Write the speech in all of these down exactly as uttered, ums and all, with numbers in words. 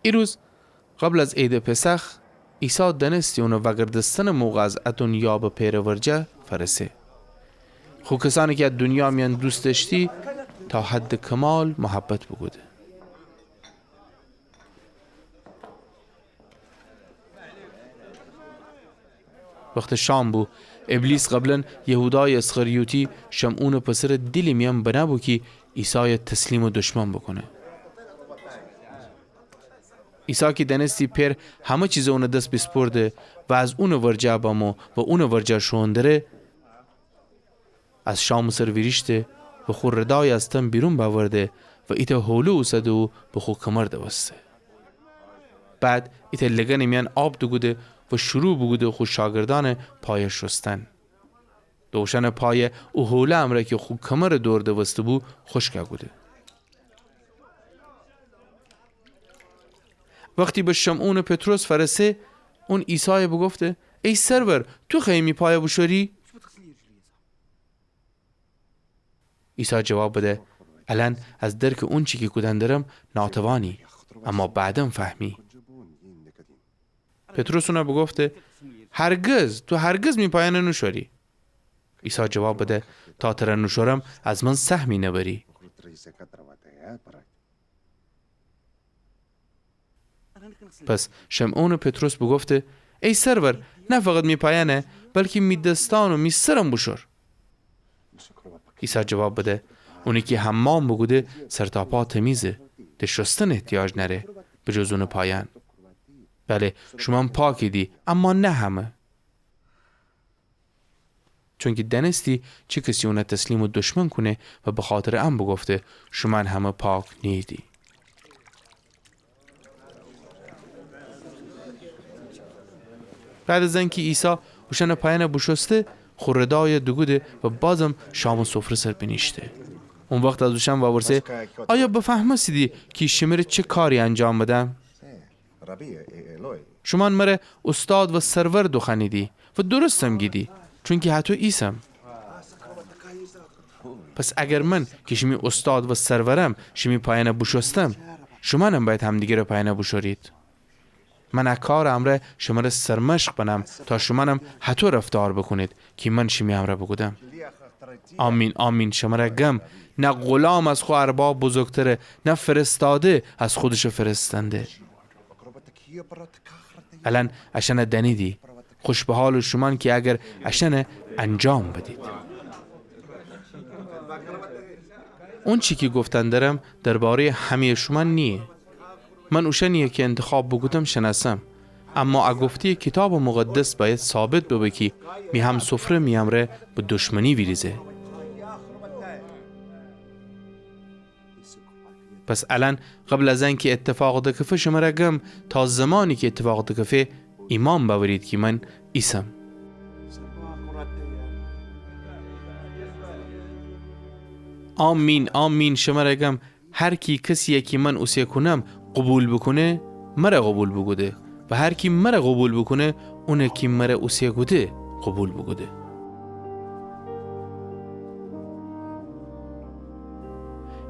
ایروز قبل از عیدٚ پسخ، عیسی دأنستی اونٚ وأگردستنٚ موقع از ا دونیا به پئرٚ ورجه فأرسه. خو کسأنی کی ا دونیا میأن دوست دأشتی، تا حدٚ کمال محبت بوکوده. وختٚ شام بو. ابلیس قبلا یهودایٚ اسخریوطی، شمعونٚ پسرٚ دیلی میأن بنه بو کی عیسای تسلیمٚ دشمن بوکونه. عیسی کی دأنستی پئر همه چیز اونٚ دس بیسپرده و از اونٚ ورجه بمو و اونٚ ورجه شوئون دره، از شامٚ سر ویریشته و خو ردای از تن بیرون بأورده و ایتأ حوله اوسده و به خو کمر دوسته. بعد ایتأ لگنٚ میأن آب دوکوده و شروع بوکوده خو شاگردأنٚ پایه شوستن. د اوشأنٚ پایه او حوله امرأ کی خو کمرٚ دور دوسته بو، خوشک کوده. وختی به شمعونٚ پطرس فأرسه، اون عیسای بوگفته: ای سرور، تو خوأیی می پایه بوشوری؟ عیسی جواب بده: الأن از درکٚ اونچی کی کودن درم ناتوانی، اما بعدا فهمی. پطرس اون بوگفته: هرگز، تو هرگز می پایأن نوشوری. عیسی جواب بده: تا تر نوشورم، از من سهمی نبری. پس شمعونٚ پطرس بوگفته: ای سرور، نه فقط می پایأن، بلکی می دسأن و می سرم بوشور. عیسی جواب بده: اونی کی حمام بوکوده، سرتاپا تمیزه، د شوستن احتیاج نأره، به جز اونٚ پایأن. بله، شومأن پاکیدی، اما نه همه. چونکی دأنستی چی کسی اون تسلیمٚ دشمن کونه و بخاطرٚ ان بوگفته: شومأن همه پاک نیییدی. بعد از انکی عیسی اوشأنٚ پایأن بوشوسته، خو ردای دوکوده و بازم شامٚ سفره سر بینیشته. او وخت از اوشأن وورسه: آیا بفهمستیدی کی شمره چه کاری انجام بدم؟ شومأن مر اوستاد و سرور دوخوأنیدی و درستم گیدی، چونکی هطو ایسم. پس اگر من کی شیمی اوستاد و سرورم شیمی پایأن بوشوستم، شومأنم بأید همدیگرٚ پایأن بوشورید. من ا کارٚ امرأ شمر سرمشق بنم تا شومأنم هطو رفتار بوکونید کی من شیمی امرأ بوکودم. آمین، آمین، شمر گم، نه غلام از خو ارباب بزرگتره، نه فرستاده از خودشٚ فرستنده. الأن اشأن دأنیدی. خوش به حالٚ شومأن کی اگر اشأن انجام بدید. اونچی کی گفتن درم دربارهٔ همهٔ شومأن نییه. من اوشأنی کی انتخاب بوکودم شنأسم. اما ا گفتهٔ کیتابٚ مقدس بأید ثابت ببه کی می همسفره می امرأ به دشمنی ویریزه. پس الأن قبل از انکی اتفاق دکفه شمر گم تا زمانی کی اتفاق دکفه ایمأن بأورید کی من ایسم. آمین، آمین، شمر گم، هر کی کسیی کی من اوسه کونم قوبیل بوکونه، مر قوبیل بوکوده. و هر کی مر قوبیل بوکونه، اون کی مر اوسه کوده قوبیل بوکوده.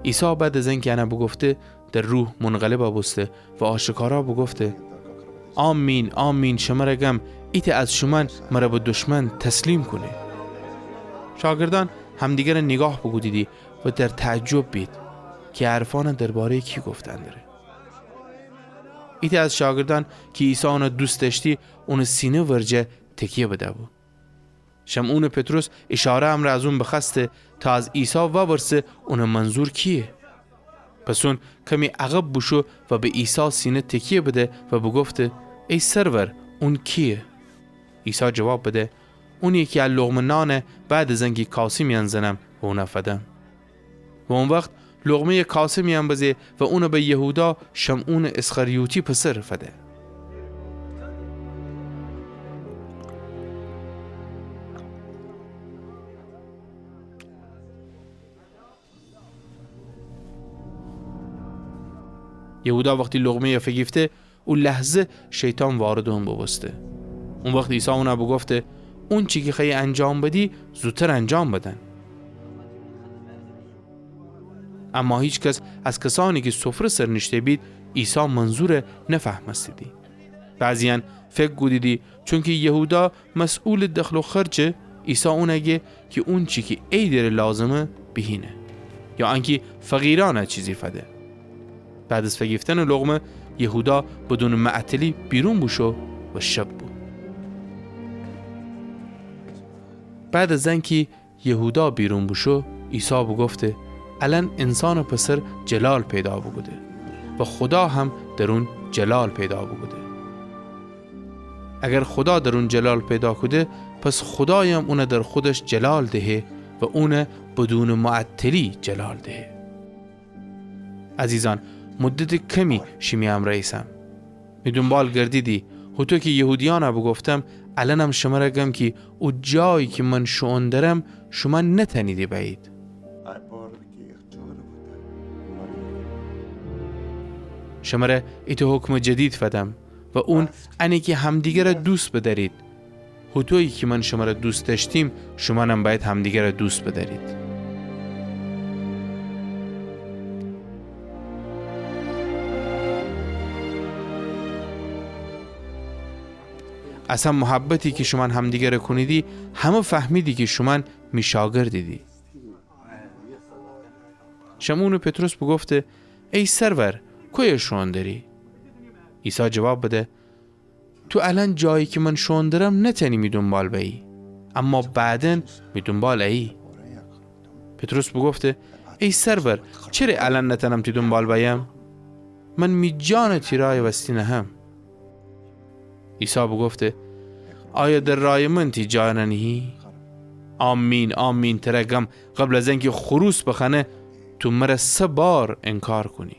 عیسی بعد از انکی ان بوگفته، در روح منقلب بوسته و آشکارا بوگفته، آمین، آمین، شمر گم، ایتأ از شومأن مر به دشمن تسلیم کونه. شاگردأن همدیگر نیگاه بوکودیدی و در تعجب بید کی ا حرفأن دربارهٔ کی گفتن دره. ایتأ از شاگردأن کی عیسی اون دوست دأشتی، اونٚ سینه ورجه تکیه بده‌بو. شمعونٚ پطرس ایشاره امرأ از اون بخوأسته تا از عیسی وورسه اونٚ منظور کییه. پس اون کمی عقب بوشو و به عیسی سینه تکیه بده و بوگفته، ای سرور، اون کییه؟ عیسی جواب بده، اونییه کی ا لقمه نان بعد از انکی کاسه میأن زنم و اون فدم. و او وخت لقمهٔ کاسه میأن بزه و اون به یهودا شمعونٚ اسخریوطی پسر فده. یهودا وختی لقمه‌یَ فیگیفته، او لحظه شیطان واردٚ اون بوبوسته. او وخت عیسی اونَ بوگفته: اونچی کی خوأیی انجام بدی، زودتر انجام بدن. اما هیکس از کسأنی کی سفره سر نیشته‌بید، عیسی منظورَ نفهمستیدی. بعضیأن فکر کودیدی چونکی یهودا مسئولٚ دخل و خرجه، عیسی اونَ گه کی اونچی کی عیدٚره لازمه بیهینه، یا انکی فقیرأنَ چیزی فده. بعد از فگیفتنٚ لقمه، یهودا بدونٚ معطلی بیرون بوشو و شب بو. بعد از انکی یهودا بیرون بوشو، عیسی بوگفته: الأن انسانٚ پسر جلال پیدا بوکوده و خودا هم در اون جلال پیدا بوکوده. اگر خودا در اون جلال پیدا کوده، پس خودایم اونَ در خودش جلال دهه و اونَ بدونٚ معطلی جلال دهه. عزیزأن، مدتٚ کمی شیمی امرأ ایسم. می دونبال گردیدی، هوطو کی یهودیأنَ بوگفتم، الأنم شمره گم کی او جایی کی من شوئون درم، شومأن نتأنیدی بأیید. شمره ایتأ حکمٚ جدید فدم و اون انه کی همدیگرَ دوست بدأرید. هوطویی کی من شمره دوست دأشتیم، شومأنم بأید همدیگرَ دوست بدأرید. از هم محبتی کی شومأن همدیگرَ کونیدی، همه فهمیدی کی شومأن می شاگردیدی. شمعونٚ پطرس بوگفته: ای سرور، کویه شوئون دری؟ عیسی جواب بده: تو الأن جایی کی من شوئون درم نتأنی می دونبال بأیی، اما بعدا می دونبال أیی. پطرس بوگفته: ای سرور، چره الأن نتأنم تی دونبال بأیم؟ من می جانَ تی رأیٚ وستی نهم. عیسی بوگفته: آیا در رأیٚ من تی جانَ نیهی؟ آمین، آمین، تره گم، قبل از انکی خروس بخوأنه، تو مره سه بار انکار کونی.